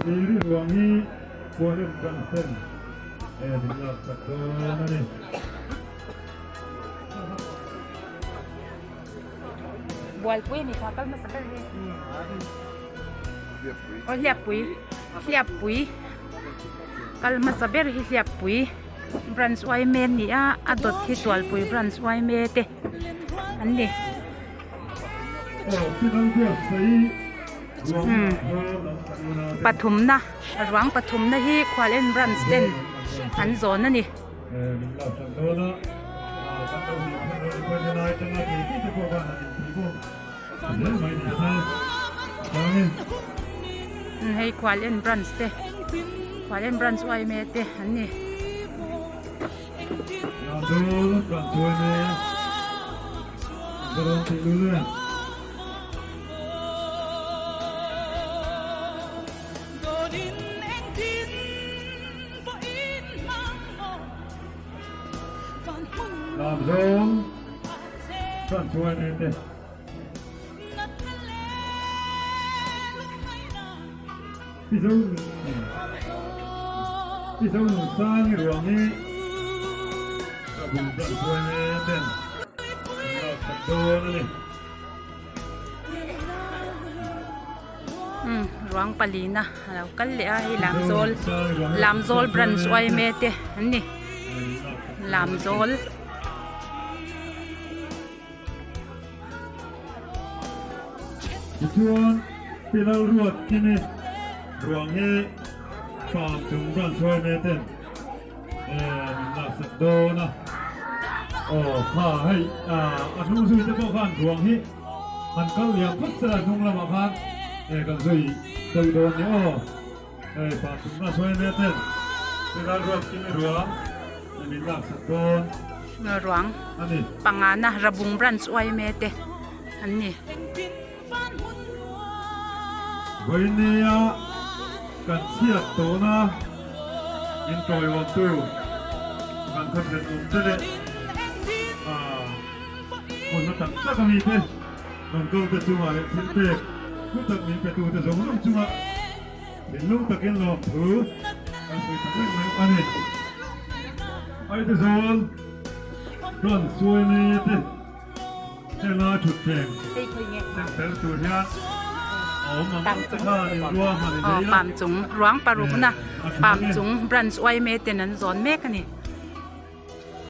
Hliri ruang hi Kualem Johnson e min lak sak dawn a ni. Bualpui ni kha kal hmasa ber hi. Aw hliappui hliappui kal hmasa ber hi hliappui branch yma an ni a a dawt hi tualpui branch yma te an ni. Pathumna ruang pathumna hi Khualen branch ten an zawn a ni. Hei Khualen branch te Khualen branch yma te an ni. Ruang palina a lo kal leh a hei Lamzawl Lamzawl branch yma te an ni Lamzawl. Tichuan, Pi Lalruat Kimi ruang hi farm chung branch yma ten min laksak dawn a. Aw kha hei a hnung zui te pawh khan ruang hi han kal liam phawt sela hnung lamah khan kan zui deuh dawn ni aw. Hei farm chung branch yma ten Pi Lalruat Kimi ruang min laksak dawn. Ruang pangana Rabung branch yma te an ni. Vawinia kan chhiat tawhna min tawiawmtu kan khawtlen awm te leh hmunna tak tak a mi te rawn ko te chungah leh thil pek thu tak min pe tu te zawng zawng chungah thinlung takin lawmthu kan sawi tak reng mai a ni. Aizawl branch yma te. Hela thutthleng seng fel tur hian a awm ang ang te khan in ruahman i nei a. Pam chung ruang parukna Pam chung branch yma ten an zawn mek a ni.